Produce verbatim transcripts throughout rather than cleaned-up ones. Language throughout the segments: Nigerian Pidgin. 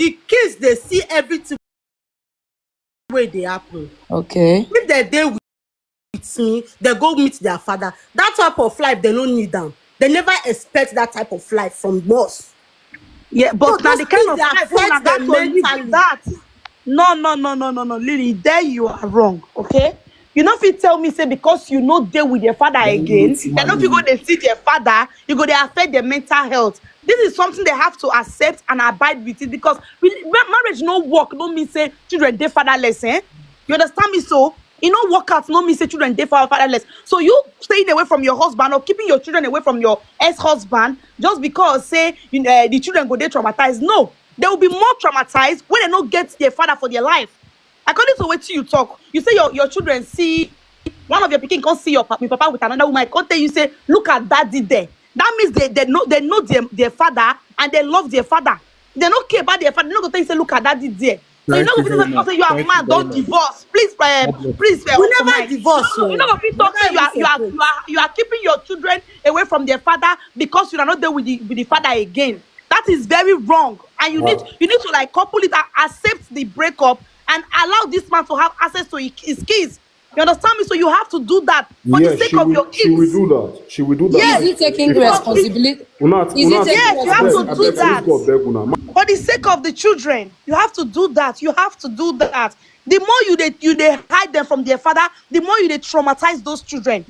the kids dey see everything wey dey happen. Okay. If they dey with me, they go meet their father. That type of life, they no need them. They never expect that type of life from us. Yeah, but So now those the kind things of dey life wey una affect got them to live mentally. With that. No, no, no, no, no, no, no, Lily. There you are wrong. Okay, you know if you tell me say because you no dey with your father again, they no fit go dey see their father. You go dey affect their mental health. This is something they have to accept and abide with it because we, ma- marriage no work no mean say children dey fatherless. Eh, you understand me? So e no work out no mean say children dey fa- fatherless. So you staying away from your husband or keeping your children away from your ex-husband just because say you, uh, the children go dey traumatized. No, they will be more traumatized when they no get their father for their life. According to what you talk, you say your, your children see one of your pikin come see your pa- your papa with another woman. Come tell you say, look at daddy there. That means they, they know they know their, their father and they love their father. They no care about their father. They no go tell you say, look at daddy there. So you Thank know you go very fit much. Say you are Thank you mad, don't very much. Divorce, please. Uh, God bless. Please, uh, We Uncle never Mike. Divorce. You know go fit talk say you are you are you are you are keeping your children away from their father because you are not there with the with the father again. That is very wrong, and you need you need to like couple it and accept the breakup and allow this man to have access to his his kids. You understand me? So you have to do that for the Yeah, sake she of will, your she will kids. Do that. She will do that. Yes. Is he taking If I- responsibility? Una, Is it una, taking Yes, you have to abeg, do abeg, that. please God beg una. Ma- For the sake of the children, you have to do that. You have to do that. The more you they you they hide them from their father, the more you they traumatize those children.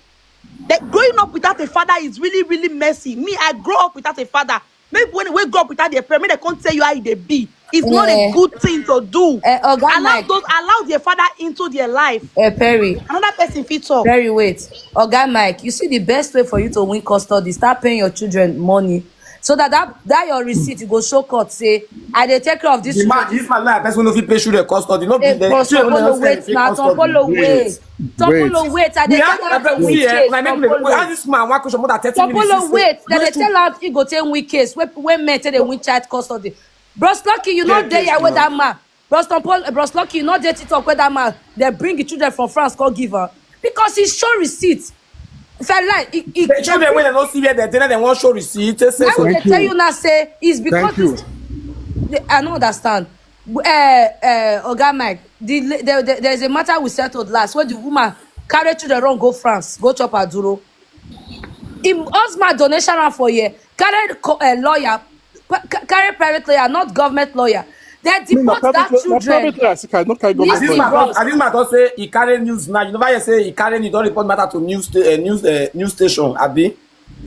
That growing up without a father is really, really messy. Me, I grow up without a father. Maybe when we grow up without their parents, they can't tell you how they be. It's not a Yeah. Good thing to do. Eh, Oga Allow Mike. Those allow their father into their life. Eh, Perry, Another person fit talk. Perry, wait. Oga Mike, you see the best way for you to win custody, start paying your children money. So that that, that your receipt, you go show court, say, I dey take care of this The man, children. This man like person no fit pay children custody. No be Eh, the Bros children Tompolo, no fit wait, pay now custody. Tompolo, wait. Tompolo, wait, I We dey have tell am abeg, win see, eh, case, like, make me Tompolo. Ask this man one question more than thirty minutes. Tompolo, wait, dem dey Wait. Tell am he go take win case wey wey men take dey win child custody. Bros Lucky, you no Get dey case here with now. That man. Bros Tompolo, Bros Lucky, you no dey TikTok with that man. They bring the children from France, go give her. Because he show receipt. If I lie, he, he, The children when they don't see where they dey, they want show receipt. Say, say I so. will Thank tell you. You now say it's because Thank you. It's, I don't understand. Uh, uh, Oga Mike, the, the, the, there's a matter we settled last where the woman carry children run go France, go chop aduro. Him husband donation am for here, carry co- a lawyer, pa- ca- carry private lawyer, not government lawyer. They Me, na deport that private, na children. Private lawyer, I see, I not carry This As government this is lawyer. man Bros. Talk, as this man talk say he carry news now. You never hear say he carry news. Don't report matter to news sta- uh, news uh, news station. Abi.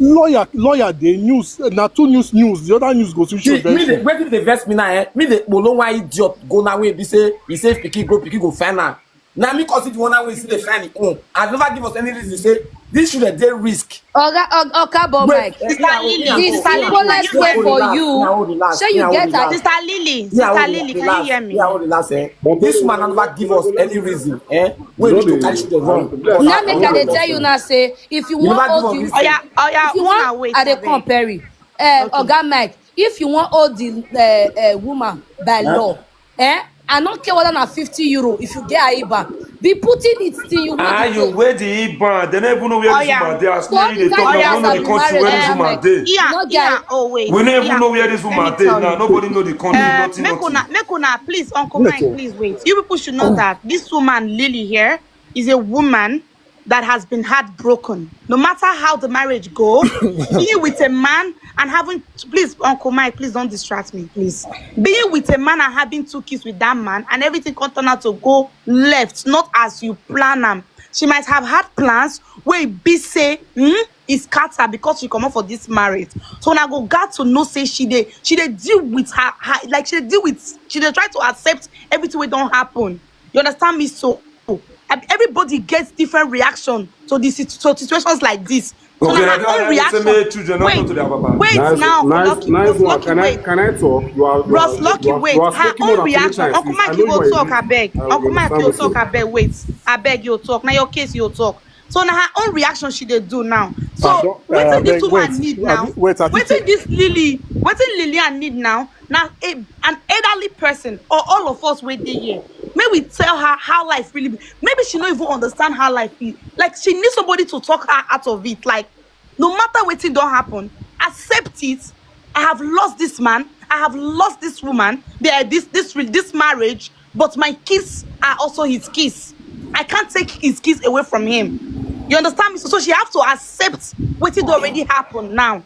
Lawyer, lawyer, the news, eh, na two news, news. The other news go switch See, to very me the soon. Wetin dey vex me now, eh? Me the kpolo one idiot go now wey be say he say pikin go pikin go find am. Na me cause it one way see the find him own. I never give us any reason say this children dey risk. Oga, Oga, Oga, but Wait, Mike, eh, the yeah, oh, yeah, simplest oh, way yeah, for relax, you. yeah, oh, relax, Say you yeah, oh, get relax. That. Sister Lily, Yeah, Sister oh, Lily, can you relax, hear me? yeah, oh, relax, eh? This man never give us any reason, eh? We No need to dey- carry children run. no dey- Now make I dey tell you now say if you You want never give hold us the this Oh yeah, oh yeah, if you una want wait. I dey Abeg. Come, Perry. Uh, Oga Mike, if you want hold the uh, uh, woman by law, eh? I no care whether na fifty euro. If you get a iban, be putting it till you win Ah, the you case. Wear the iban. They never know where Oh, this yeah. woman dey. As Stop me, they the talk kind now. of No know the thing country you where this marry woman am. Dey. Yeah, No get yeah, oh wait. We never Yeah. Know where this Let woman me dey tell now. You. Nobody know the country. Uh, Nothing, make nothing. una, make una, please, Uncle Mike, please wait. You people should know that this woman Lily here is a woman that has been heartbroken. No matter how the marriage go, being with a man and having, please, Uncle Mike, please don't distract me, please. Being with a man and having two kids with that man and everything can turn out to go left, not as you plan am. She might have had plans where it be say, hmm, is scatter because she come up for this marriage. So now go got to know say she dey she dey deal with her, her like she dey deal with she dey try to accept everything wey don happen. You understand me? So ev- everybody gets different reaction to this to situations like this. So Okay, na na her own that I say reaction. make children not Wait, go to their papa. Wait Nice, now, nice, Lucky, nice Bros one. Lucky, Can I, wait. Can I talk? You are, you Bros are, Lucky, you are, wait. you are Her speaking more own than three reaction. times. Uncle Please, I Mike, know you you are go a talk, youth. Abeg. I will Uncle Mike, understand you what talk, you're Abeg. Wait, Abeg, you talk. Now your case, you talk. So now her own reaction, she dey do now. I So don't- wetin uh, this abeg, woman wait, need I now? be- wait, I be- Wetin this Lily, wetin Lillian need now? Now a, an elderly person or all of us wey dey here, make we tell her how life really be. Maybe she no even understand how life is. Like she need somebody to talk her out of it. Like no matter wetin don happen, accept it. I have lost this man. I have lost this woman, the- this this re- this marriage, but my kids are also his kids. I can't take his kids away from him. You understand me? So, so she have to accept what it already happened now.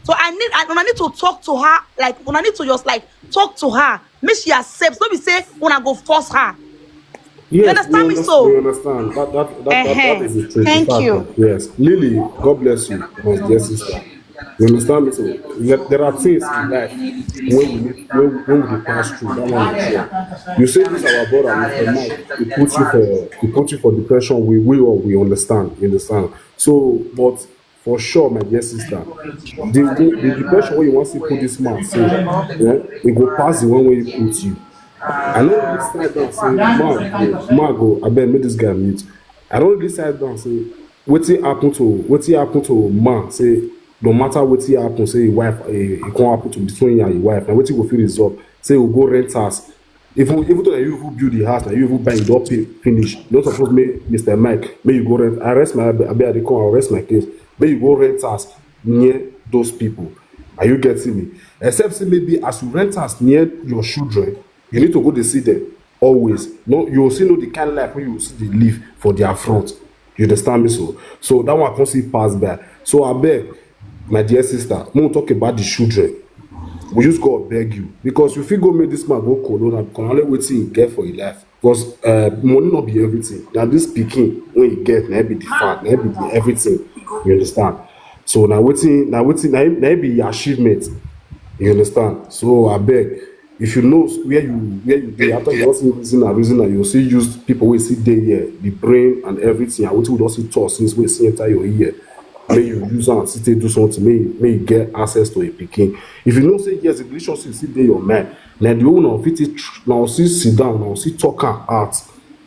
So I need I, I need to talk to her, like, I need to just, like, talk to her. Make she accept. Don't be say when I go force her. Yes, understand me? So we understand. That that that, that, that is the truth. Thank you. Yes, Lily, God bless you, my dear sister. You understand me? So there, there are things in life when we need, when, when we pass through. That one is sure. You say this our brother, Mister Mike. He put you for he put you for depression. We we all we understand. You understand? So, but for sure, my dear sister, the the, the depression wey you wan see put this man, say, yeah, e go pass the one wey you put you. I no really side down say man go man go abeg make this guy mute. I no really side down say wetin happen to wetin happen to man, say no matter wetin happen, say him wife, e e come happen to between you and your wife, na wetin go fit result? Say you go rent house, even even though na you even build the house, na you even buy, you don pay finish, you no suppose make Mister Mike make you go rent. I rest my abeg, I dey come, I rest my case. Make you go rent house near those people. Are you getting me? Except say maybe as you rent house near your children, you need to go dey see them always. No, you will see know the kind life wey you will see dey live for their front. You understand me? So so that one come still pass by. So abeg, my dear sister, make we talk about the children. We use God beg you, because you fit go make this man go corona, because na only wetin he get for him life. Because uh, money no be everything. Na this pikin wey he get, na be the fact, na be the everything. You understand? So na wetin na wetin na him- na him be your achievement. You understand? So abeg, if you know where you where you dey, after you don see reason and reason, and you see use people wey see dey here, the brain and everything, and wetin we don see talk since wey see enter your ear, make you use am still take do something, make you make you get access to a pikin. If you know say yes, the relationship still dey your mind, na the way una fit take tr- una still sit down, una still talk am out.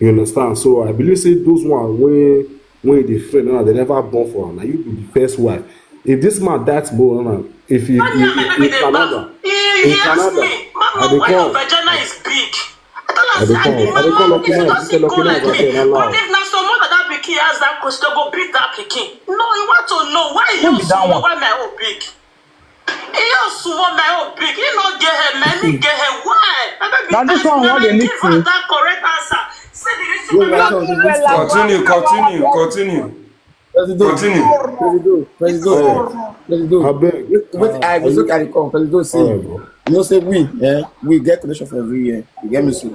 You understand? So I believe say those one wey wey dey friend now, they never born for am. Na you be the first wife. If this man die tomorrow now, if he Why in you make me in dey Canada, back? He, in he asked Canada, me, I Mama, dey why your come, vagina is big? I tell I her, dey say, I come, be I dey come. Mama, Lucky if you night, don't this is see go lucky night. like I me, say na what loud. If na some mother that be ask that question, go beat that pikin. No, you want to know why you Who be that small, one? Why my own big? He just small, my own big. He not get her, my me get her. Why? My baby Now this ask, one, na what me they need give her to. That correct answer. See the reason Yo, why my me son, give this her like Continue, that. continue, continue, Presido, continue. Presido, Presido, Oh, Presido. abeg. Wait, Uh, I are go you look at the call. Presido, see. All right, bro. You know, say we, eh, we get connection for every year. You get me, so.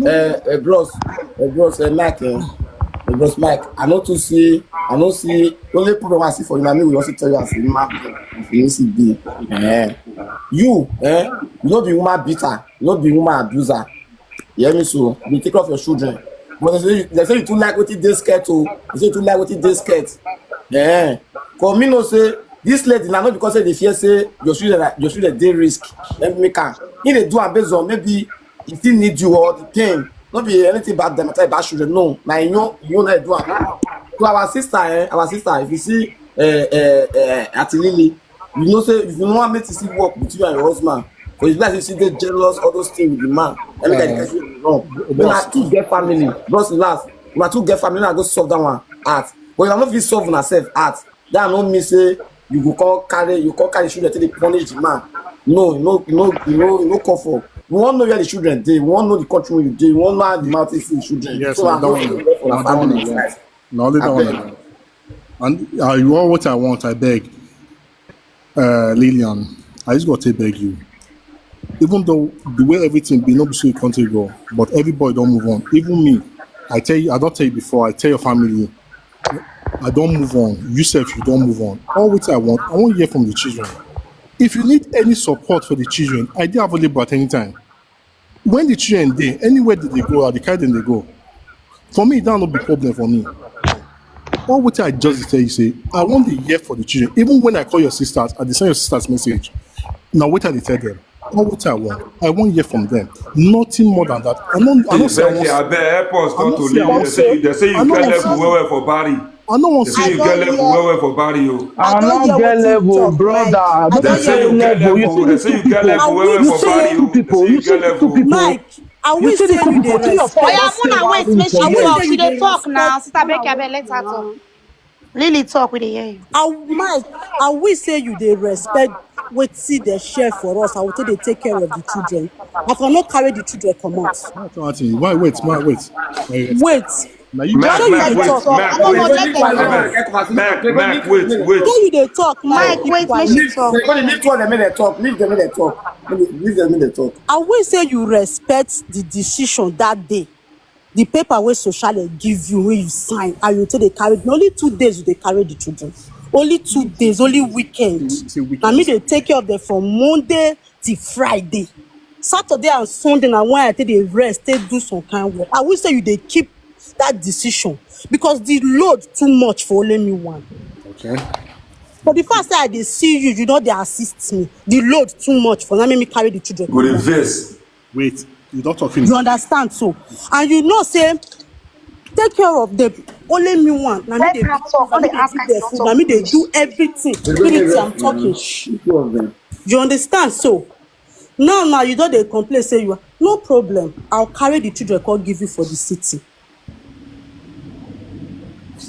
Uh, uh, bros, uh, bros, uh, Mike, uh, uh, bros, Mike. I know to see, I know see. Only problem I see for you, I mean, we also tell you as a man, as a C B. Eh, you, eh, you no be woman beater, you no be woman abuser. You hear me, so you take care of your children. But they say, they say you too like wetin dey skirt, oh. They say you too like wetin dey skirt. Eh, for me, no say this lady now, not because say they fear say your children, are- your children dey risk. Let me make am. If they do am based on maybe he still need you or the pain, not be anything bad. Them matter about children. No, now you know, you know, do am. To our sister, eh, our sister, if you see, eh, eh, eh, Auntie Lily, you know say if you want make this work with you and your husband, but it's like you see the jealous, all those things with the man. Let me get the wrong. When I too get family, bros, last. When I too get family, I go solve that one. At but if I no fit solve myself, at that no mean say you go call carry you call carry children take dey punish the man. No, no, no, no, no call for. We wan know where the children dey. We wan know the country wey you dey. We wan know how the man take see the children. Yes, So na I that go one. fit work for Na my that one family alone. first. Na only that one Abeg. Alone. And uh, you want what I want, I beg. Uh, Lillian, I just got to beg you. Even though the way everything be, not be so you can't go, but everybody don't move on. Even me, I tell you, I don't tell you before, I tell your family, I don't move on. You self, you don't move on. All what I want, I want to hear from the children. If you need any support for the children, I dey available at any time. When the children dey, anywhere that they go, I dey carry them they go. For me, that no be problem for me. All what I just tell you say, I want to hear for the children. Even when I call your sisters, I dey send your sisters message. Now what I dey tell them? All what I want, I want hear from them. Nothing more than that. I no, I no say I Becky, want. I beg help us I talk no to say I Lily. want. They say you, they say I you no get want level say. well well for Barry. I no want They say. say you get level well well for Barry. Oh. I I don't no hear get wetin you level, talk, brother. Mike. I No They don't be say hear you any get wetin you level. You level. see They these say two you get people. level well You well for see Barry. these two Oh. They people. say You you see get these two level. people. See your Mike, I friend. will You see say the you two dey people. See your respect. friend. Oya, Don't Mona, Say wait, yes make for she yes. talk. You She dey dey talk now. respect. Sister Becky, abeg, let her talk. Lily, talk, we dey hear you. I, Mike, I will say you dey respect wetin dem share for us, I will take dey take care of the children. I for no carry the children comot. Why wait, why wait? Wait. Now you Mac, Mac, wait, talk. Mac, wait, Mac, Mac, wait, wait. Who you dey talk? Mike, wait, make she talk. Leave them, make them talk. Leave them, make them talk. I will say you respect the decision that day. The paper wey Sociale give you, wey you sign, and you take dey carry. Na only two days you dey carry the children. Only two days, only weekend. Na me dey take care of them from Monday till Friday. Saturday and Sunday na when I take dey rest, take do some kind work. I will say you dey keep that decision because the load too much for only me one. Okay. But the fact say I dey see you, you no dey assist me. The load too much for na make me carry the children. Go dey vex. Wait, you don't talk finish. You understand so? And you know say take care of them. Only me one. Na me dey give them food. Na me dey do everything. Spirit, I'm talking. You understand so? Now, now you don dey complain say you are no problem. I'll carry the children come give you for the city.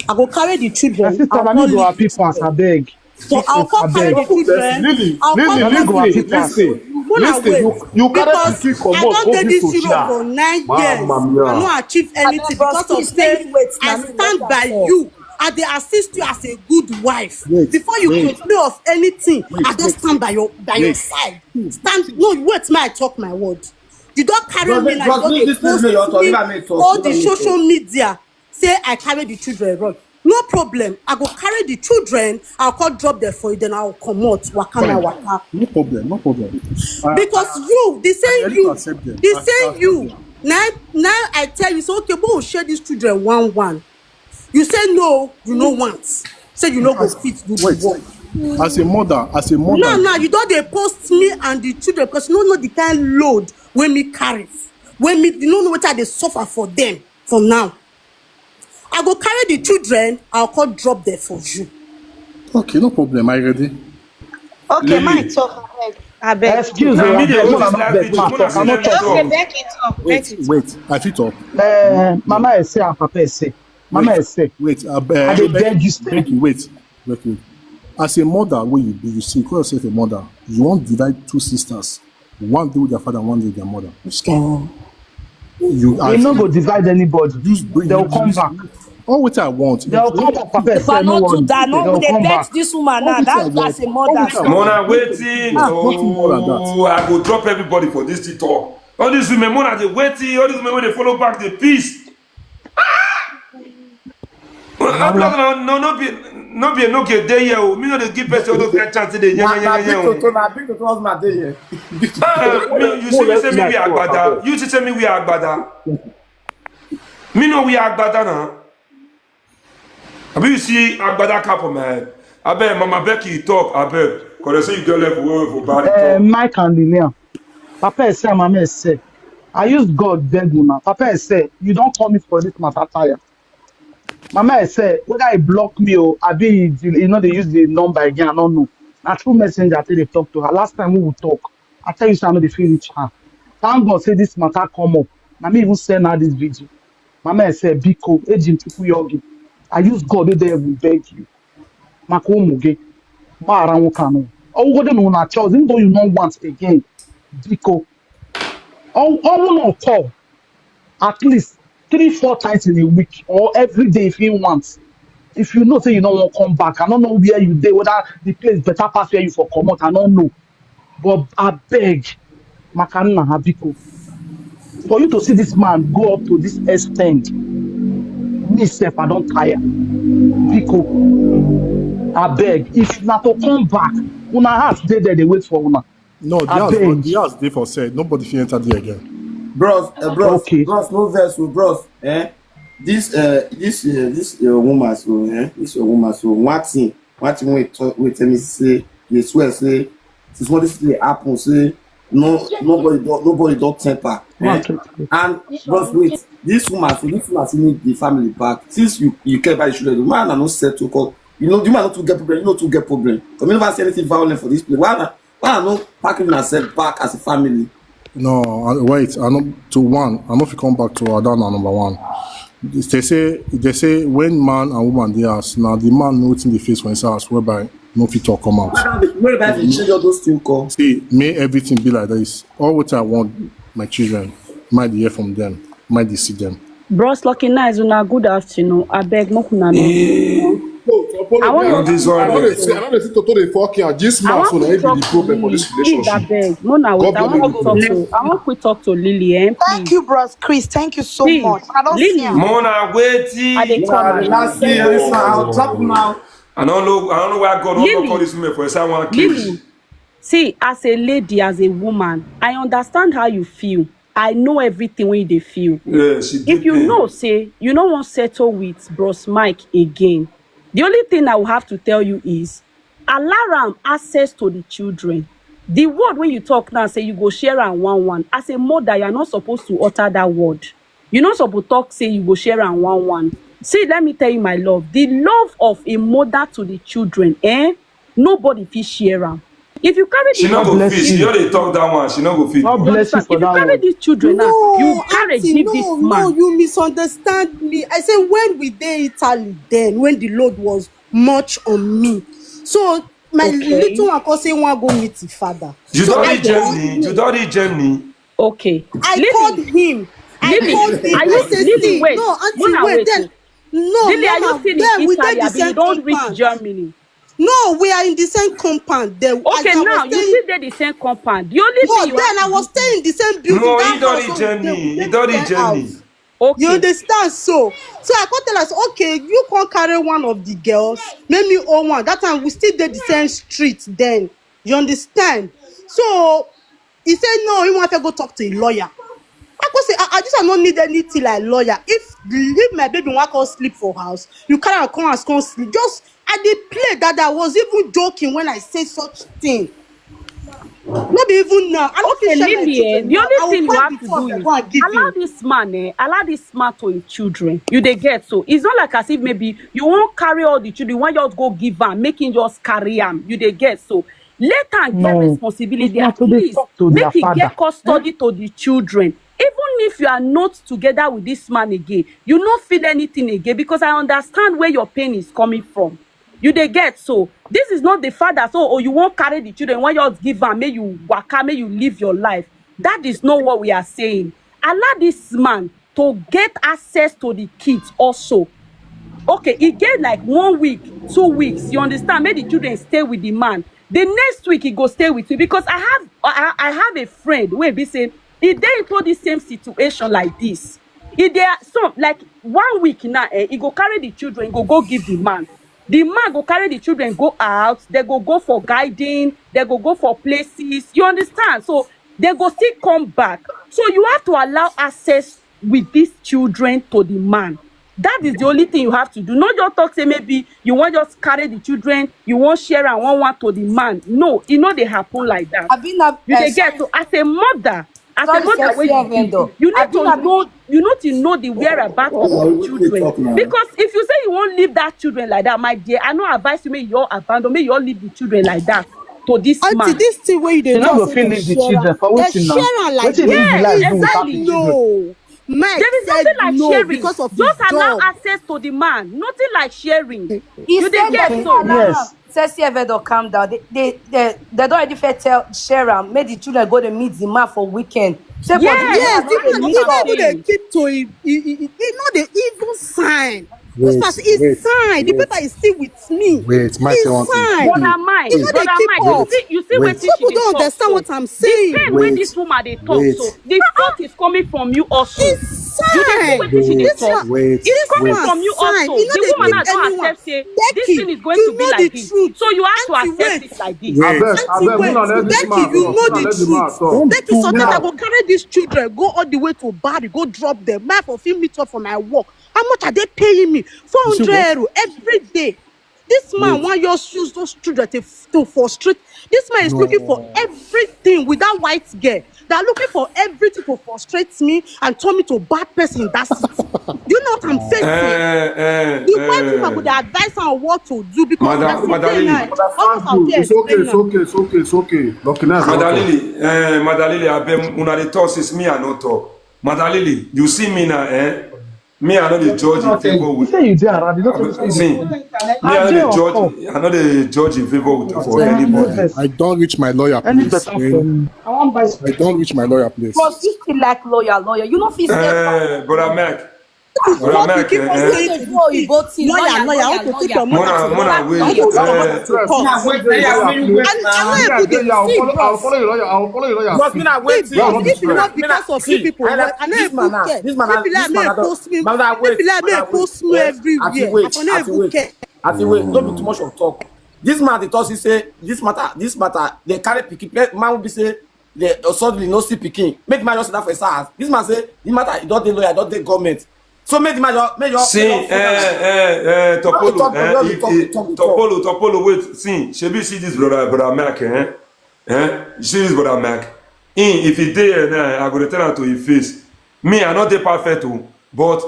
I go carry the children. My sister, na me go happy pass, abeg. So I'll come carry the children. Lily, I'll Lily, come listen, carry the listen, children. Go na listen. wait. You, you carry Because pikin I comot don go dey give this to Europe Chia. for nine Mama years. mia. I no achieve anything Abeg, bros, because of please, say make you wait, I na me stand let by am talk. You. I dey assist you as a good wife. Wait, Before you wait. Complain of anything, I Wait, don wait. Stand by your by your Wait. Side. Stand. No, wait, make I talk my word. You don carry Bros, me like bros, you don leave dey this place, post make you talk. me Leave am make talk. all Leave the am make social talk. Media say I carry the children run. No problem. I go carry the children. I'll come drop them for you. Then I'll comot. Waka na Fine. Waka. No problem, no problem. Uh, Because you, the I same ready you, to accept them. the I same accept you. them. Now, now I tell you, say okay, but we share these children one one. You say no, you no want. Say you no go fit do the Wait, work. As a mother, as a mother. No, no, you don dey post me and the children because you no know the kind load wey me carry. Wey me, you no know wetin I dey suffer for them for now. I go carry the children, I'll come drop them for you. Okay, no problem. I ready. Okay, Lily. Mike, talk, abeg. Abeg. Excuse Na me, me dey abeg, hold una this live abeg, video. ma Una talk. I no see talk. dem Okay, talk. Becky, talk. Wait, Becky, talk. Wait. I fit talk. Uh, Mama Ese and Papa Ese. Mama Wait, Ese. Wait. I beg, I dey beg, beg you, beg you. Wait, wait, wait. As a mother, wey you be, you see, call yourself a mother. You want divide two sisters. One day with their father, one day with their mother. You We no go divide anybody. They will come back. All what I want. They will come back, Papa Ese. But No not to worry. that. They No, will they come bet back. This woman All now. what I That want. as a All mother. what I Mona want. waiting. Ah, nothing more than that. Oh, I go drop everybody for this TikTok. All these women, Mona, they waiting. All these women, when they follow back, they peace. Ah! Well, I'm not gonna, no, no be, no be, no get there here. Oh. Me no dey give person all those kind chance today. Yeah, Na yeah, na yeah, big yeah. Oh. Toto, na big Toto husband dey here. Ah, me, you see me say me we agbada. You see say me we agbada. Me no we agbada now. Abi you see agbada cap on my head? Abeg, Mama Becky talk. Abeg, cause they say you get level well for body Uh, talk. Mike and Lillian. Papa Ese and Mama Ese. I use God beg una. Papa Ese, you don call me for this matter tire. Mama Ese, whether he block me or abi he, he no dey use the number again, I no know. Na through messenger I take dey talk to her. Last time we will talk, I tell you say I no dey fit reach her. Thank God say this matter come up. Na me even send her this video. Mama Ese, biko, eji m chukwu ya oge. I use God wey dey heaven beg you. Maka ụmụ gị, gbaghara nwoke anụ. Ọ wụgodị na unu achọghịzi, even though you no want again, biko. Ọ ọ wụ na ọ call, at least three, four times in a week or every day if he wants. If you know say you no wan come back, I no know where you dey, whether the place better pass where you for comot, I no know. But abeg, maka nna ha biko, for you to see this man go up to this extent, me sef I don tire. Biko, abeg, if na to come back, una house dey there dey wait for una. No, the house, Abeg. The house dey for sale. Nobody fit enter there again. Bros, uh, bros, Okay. Bros, no vex o, bros. Eh? This, uh, this, uh, this uh, woman so, eh? This your woman so. One thing, one thing wey talk, wey tell me say, dey swear say, since all this thing happen, say, no, nobody don, nobody don temper. Eh? Okay. And bros, wait, this woman so, this woman still need the family back. Since you, you care about the children, the man na no settle, cause you know the man no too get problem, you no too get problem. But me never see anything violent for this place. Why na, why I no pack him and set back as a family? No, I, wait. I no, to one, I no fit come back to Adana number one. They say, they say when man and woman dey house, now the man know wetin dey face for his house, whereby No fit talk come out. Where if I change all those things, call? See, may everything be like this. All what I want, my children, might hear from them, might they see them. Bros Lucky Nice, una good afternoon. I beg, make una no. No, some problem. I want I No, this one don't dey dey see, I don't dey see Toto dey fuck here. This I man, want so na to him be talk the to problem for Lily. this Please, I relationship. beg. Mona, wait. God I bless want you. to talk to. I want to talk to Lily, eh? Thank Please. you, Bros Chris. Thank you so Please, much. I don't see Lily. am. Mona, wait. I dey Yeah, come. the last thing I saw, I'll drop now. I don't know. I don't know why God not call Lily, this woman for inside one cage. Lily. See, as a lady, as a woman, I understand how you feel. I know everything when you dey feel. Yeah, she If you know, say you no wan settle with Bros Mike again, the only thing I will have to tell you is allow am access to the children. The word when you talk now, say you go share am one one. As a mother, you are not supposed to utter that word. You no suppose talk say you go share am one one. See, let me tell you, my love, the love of a mother to the children, eh? Nobody fit share am. If you carry She the no God go bless fit. She you. No dey talk that one. She no go fit. God You bless you understand? for If you that carry one. these children now, you No, carry auntie, give this no, no, man. You misunderstand me. I say when we dey Italy then, when the load was much on me. So my Okay. Little one come say one go meet the father. You So don I reach dey Germany. You no. Don reach Germany. Okay. I Lily, called him. I Lily, called him. are I you said, Lily? See, Wait, no, auntie, Mona, wait. Wait. Then, Oh. no, Lily, are you Mama, still in then we dey Italy? the Abi you same don reach compound. Germany? No, we are in the same compound. Then, Okay, as I now was you staying, still dey the same compound. The only No, thing you then have I to was do staying in the same building. No, That he don house reach so we dey Germany. He the don reach same house. Germany. You Okay. Understand? So, so I come tell us, okay, you come carry one of the girls, make me own one. That time we still dey the same street then. You understand? So he said no, he want to go talk to a lawyer. I go say, I, I just I no need anything like lawyer. If if my baby want come sleep for house, you carry am come house come sleep. Just I dey play that I was even joking when I say such thing. No be even now. I no fit Okay, share my Lily, eh, children the now. only I will thing you find have the to phone do dem is go and give allow you. This man, eh, allow this man to his children. You dey get so. It's not like as if maybe you won't carry all the children, when you go give am, making just carry am. You dey get so. Let am get No. If responsibility. na At to dey least talk to their make he father. Get custody to the children. Even if you are not together with this man again, you no feel anything again because I understand where your pain is coming from. You dey get so. This is not the father. So oh, you won't carry the children. When you give am, may you waka, may you live your life. That is not what we are saying. Allow this man to get access to the kids also. Okay, he get like one week, two weeks. You understand? Make the children stay with the man. The next week he go stay with you because I have I, I have a friend wey be say he dey into the same situation like this. He dey some like one week now, eh, he go carry the children, go go give the man. The man go carry the children go out, they go go for guiding, they go go for places. You understand? So they go still come back. So you have to allow access with these children to the man. That is the only thing you have to do. Not just talk say maybe you want just carry the children, you want share and want one to the man. No, it no dey happen like that. Abi na You uh, dey get sorry, so as a mother, as a sorry, mother wey sexy you be, vendor. you need Abi to na know you need to know the whereabouts of Now the we dey children talk now. Because if you say you wan leave that children like that, my dear, I no advise you make you all abandon, make you all leave the children like that to this Auntie, man. This thing where you She dey no talk go say fit dey leave the share children am. for They wetin now? Share am like Wetin this. is the Yes, life do without the exactly. children? No. Mike There is said nothing like no sharing. Because of his Just allow job. Access to the man. Nothing like sharing. He You dey said that get he so. allow Yes. am. Sexy Evedo, calm down. They they they, they don't even fair tell share am. Make the children go to meet the man for weekend. Say for the Yes, Yes, the that is man what is I'm not even dey saying. Keep to him. He, he, he, he no dey even sign. This Wait, person is wait, signed. The wait, paper is still with me. wait. My He say one thing. Signed. Brother Mike, He no dey brother keep Mike, you up. see, you see Wait, wetin she People dey don't talk understand so. What I'm The saying. pain wey Wait, this woman dey talk wait, so, the fault is coming from you also. He You dey see signed. wetin she dey This talk. one, wait, It's coming wait. from you Signed. Also. He no The dey woman keep now don anyone. Accept say this Becky, thing is going you to be know like the this. Truth. So you have to Auntie, accept wait. It like this. Wait, Abeg, abeg, Auntie, una wait. let this Becky, man you talk. know Una the let the man truth. talk. Becky, sometimes I Now, go carry these children go all the way to Bari, go drop them. My for fit meet up for my work. How much are they paying me? You see what? Four hundred euro every day. This man Wait, wan just use those children to, to frustrate. This man is looking for no. Everything with that white girl. They are looking for everything to frustrate me and turn me to bad person in that city. Do you know what I'm facing? Eh, eh, The white woman eh. Could advise her on what to do because Madam, as you Madam dey Lily. now, all of our It's fear okay, it's explain am. Okay, it's okay, it's okay. Lucky nice, Madam welcome. Lily, eh, Madam Lily, abeg, una dey talk since me I no talk. Madam Lily, you see me now, eh? Me, I no dey judge in favor You with. Say you dey around. You don't tell me say you See, dey. Me, I no dey judge. I no dey judge in favor with for anybody. I don't reach my lawyer, Any please. better for me? I wan buy. I don't reach my lawyer, please. But you still like lawyer, lawyer. You no fit step back. Eh, brother Mark, This is brother what Mark, people eh, say. Before you go till Lawyer, lawyer, lawyer, I lawyer, want to take lawyer. your money. Mona, Mona, wait. Don't talk Eh, about to court. Wait, wait, wait, wait, And I wait. no even dey I'll see, follow, I'll bros. follow you, lawyer. I'll follow you, lawyer. But me na wait. If, if not because of you people, I well, like I no this even man now. care. This man now. People like This me man now. Post me. But I wait. People like me But I wait. post me Wait. everywhere. Ati wait. I no Ati even wait. Care. Ati wait. Don't be too much of talk. This man dey talk. He say this matter. This matter. They carry pikin. Man will be say they uh, suddenly no see pikin. Make the man just sit down for his house. This man say the matter. He don dey lawyer. Don dey government. So make the man just make just. See, eh, eh, eh, Topolo, eh, if, if, Topolo, Topolo, wait, see, shebi see this brother, brother Mark, eh? Eh? You see this brother Mark? Him, if he dey here now, I go dey tell am to him face. Me, I no dey perfect o, but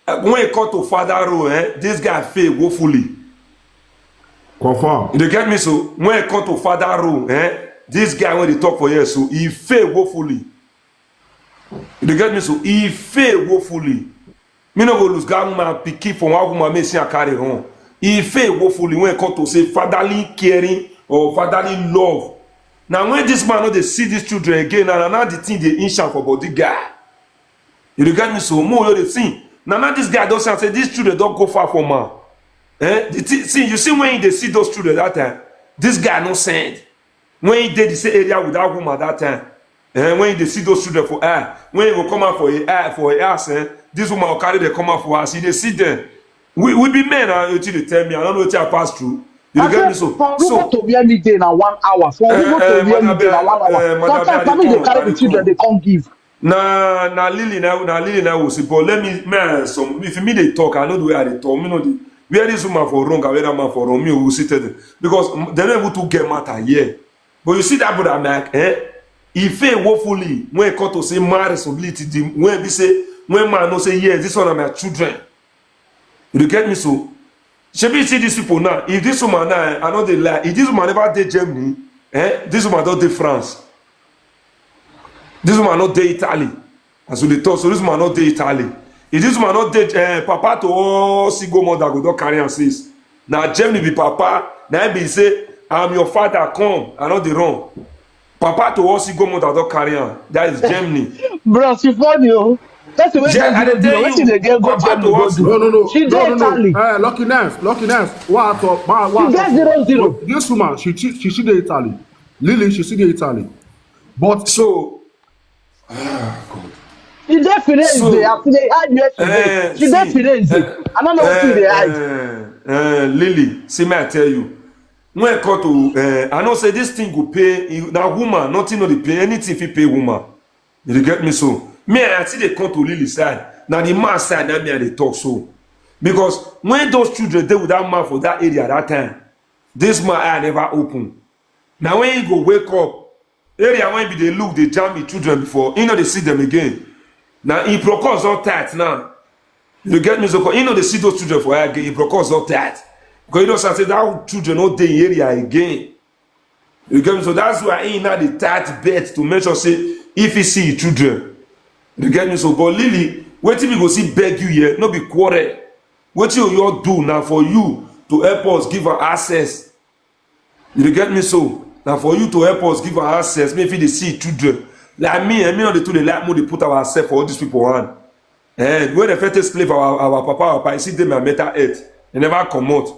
eh, when it come to father role, eh, this guy fail woefully. Confirm. You dey get me so? When it come to father role, eh, this guy wey dey talk for here so, he fail woefully. You dey get me so? He fail woefully. Me no go lose God man pikin for one woman make she carry home. He fail woefully when it come to say fatherly caring or fatherly love. Now when this man no dey see these children again, na na the thing dey inch am for body guy. You dey get me so? Mo you dey see. Now now this guy don say, say these children don go far for man. Eh? The thing, see, you see when he dey see those children that time, this guy no send. When he dey the same area with that woman that time, eh, when he dey see those children for air, when he go come out for a air for a house, eh, this woman go carry them come out for house. He dey see them. We we be men, and wetin dey tell me, I don't know wetin I pass through. You dey get me so? For So Rubo to where me dey na one hour. For Eh, Rubo eh, to where me Madam dey na Bia, one hour. eh, Madam Sometimes Bia, family dey dey come, carry I the dey children come. dey come give. Na na Lily na na Lily na will see, but let me man some if me dey talk, I know the way I dey talk. Me know the where this woman for wrong and where that man for wrong. Me will see tell them because mm, they don't even too get matter here. But you see that brother Mike, eh? He fail woefully when it come to say man responsibility. The when we say when man no say yes, this one are my children. You dey get me so? Shebi you see these people now. If this woman now, eh, I know they lie. If this woman never dey Germany, eh? This woman don't dey France. This woman not dey Italy. As we dey talk, so this woman not dey Italy. If this woman not dey, eh, papa to all single mother go don carry am since. Now Germany be papa. Now be say, I'm your father. Come, I not dey run. Papa to all single mother don carry am. That is Germany. Bros, you funny o. Person wey Yeah, I get dey zero tell zero, wetin you, dey get go Papa Germany to go us. do? No, no, no, She no, dey no, no. Italy. Uh, lucky nice, lucky nice. What I talk? What, what She I get talk? zero zero. But this woman, she she she, she dey Italy. Lily, she still dey Italy. But So, ah, God. She dey Firenze. So, I see the hard where she Eh, dey. She dey see, Firenze. eh, I no know wetin dey hide. Eh, eh, Lily, see me I tell you. When I come to, eh, I know say this thing go pay. You, na woman, nothing no dey pay. Anything fit pay woman. You dey get me so? Me I still dey come to Lily side. Na the man side that me I dey talk so. Because when those children dey with that man for that area that time, this man eye never open. Na when he go wake up, area when be dey look dey jam him children before, he no dey see them again. Na him procons don tight now. You dey get me so? He no dey see those children for eye again. Him procons don tight because he don say that children no dey him area again. You get me so? That's why he now dey tight bet to make sure say if he see him children. You get me so? But Lily, wetin we go see beg you here? No be quarrel. Wetin you all do now for you to help us give her access. You dey get me so? Now for you to help us give her access, maybe they see children. Like me, and me not the two they like more they put ourselves for all these people hand. And when the first slave our, our papa, our papa, you see them my mental health. They never come out.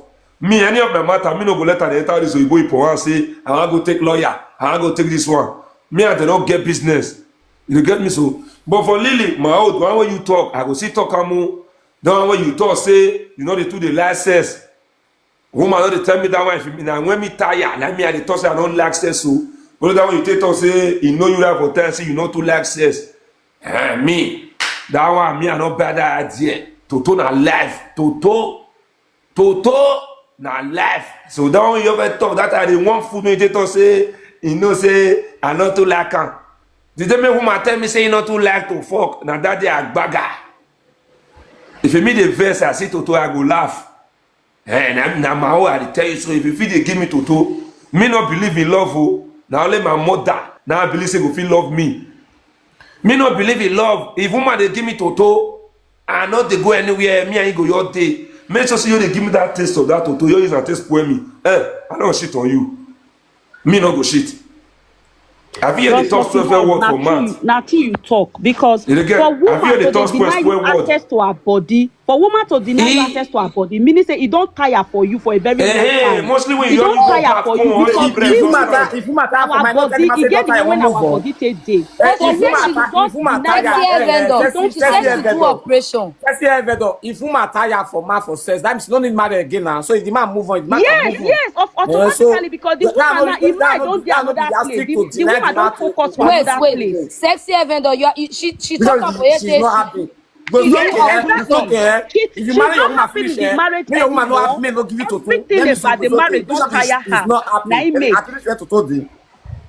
Me, any of my matter, me no go let her enter this Oyibo people and say, I want go take lawyer, I want go take this one. Me and they don't get business. You dey get me so? But for Lily, my old one when you talk, I go see talk am o. The one when you talk say, you know the two the license. Woman no dey tell me that one. If you, now when me tire, like me I dey talk say I don't like sex so. But that one you take talk say you know you like for time say you no too like sex. Eh, me, that one me I no buy that idea. Toto na life. Toto, Toto na life. So that one you ever talk that I dey want food when you take talk say you know say I no too like am. The day make woman tell me say you no too like to fuck, na that day I gbaga. If you meet the verse, I see Toto, I go laugh. Eh, na, na my own, I dey tell you so. If you feel they give me Toto, me not believe in love, oh. Now only my mother, now I believe say go feel love me. Me not believe in love. If woman they give me Toto, I no dey go anywhere. Me and you go your day. Make sure say you dey give me that taste of that toto. You use and taste spoil me. Eh, I don't shit on you. Me no go shit. Have you heard the top twelve word for month? Na true you talk, because for woman to deny you access to her body, for woman to deny you access to her body, meaning say e don tire for you for a very long time. Mostly when you don tire for you, because this our body, e get the way when our body take dey. For woman to just deny you access to her body, she said she do operation. Person hear veto. If woman tire for man for sex, that means she no need marry again now. So if the man move on, if the man can move on. Yes, yes, of automatically, because the woman now, if man don dey another place, the woman don focus for another place. Sexy hear veto. You are, she she talk am for here say she If you marry your woman finish, eh, make your woman no have men no give you toto. Everything about the marriage don tire her. Na im make. At least let toto dey.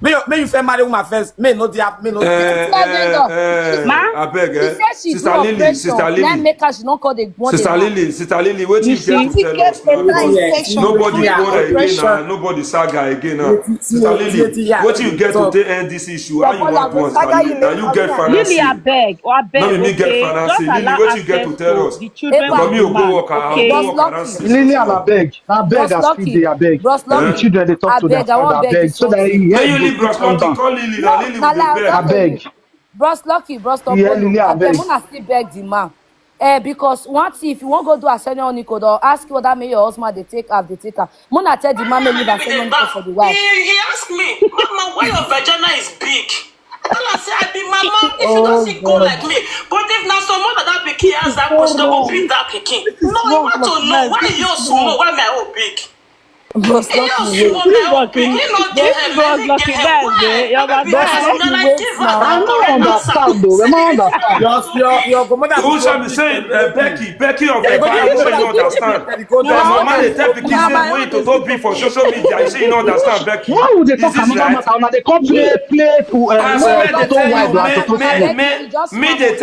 Make you make you first marry woman first. Make no dey have make no dey. Eh, eh, eh, abeg, eh. Sister Lily, Sister Lily. Make her she no call the one. Sister Lily, Sister Lily, wetin you get to tell us now? Because nobody go there again now. Nobody saga again now. Sister Lily, wetin you get to take end this issue? How you want to answer? Now you get finance. Lily, abeg, abeg. No be me get finance. Lily, wetin you get to tell us? But me go work. I go work around. Lily, abeg. Abeg, as we dey, abeg. The children dey talk to their father, abeg. So that he help you leave Bros Lucky, call Lily, na Lily we dey beg. Abeg. Bros Lucky, Bros Lucky, abeg, una still beg the man. Eh, because one thing, if you wan go do Arsenio Nico, they'll ask you whether may your husband dey take half, dey take half. Mona tell the man may leave Arsenio Nico for the wife. He, he asked me, Mama, why your vagina is big? I tell her say I be mama. If you don't see go like me, but if na some mother that pikin ask that question, go beat that pikin. No, I want to know why yours small, why my own big. Bros Lucky, wait. I don't understand though. I don't understand. Your your your godmother. Who shall be saying, uh, Becky, Becky of the Bible, you don't understand. Your mama dey tell pikin say wait to go be for social media. You say you don't understand, Becky. Why would they talk about matter? Una dey come play play to uh, to wife and to me. Me dey tell